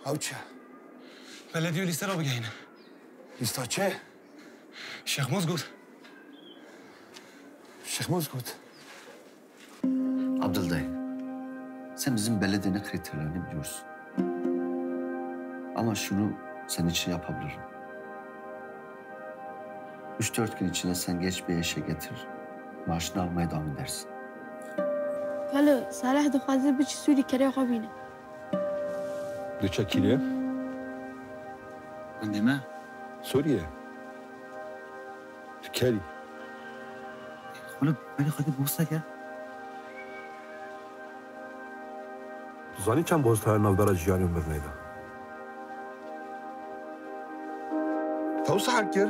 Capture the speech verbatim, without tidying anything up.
Ew çi? Belediye lîste ra bigehîne. Lîsta çi? Şêx Mozgot. Şêx Mozgot. Abdul dayı, sen bizim belediyenin kriterlerini biliyorsun. Ama şunu senin için yapabilirim. Üç dört gün içinde sen geç bir işe getir, maaşını almaya devam edersin. Kalo, Salih dixwaze biçî Sûrî kerê xwe bîne. Diçe kîrê? Gundê me. Sûriye. Kerî. Xulum, belê xwedî bûse ke. Tu zanî çend boz taya navbera jiyanê û mirinê de? Tew sehar kir.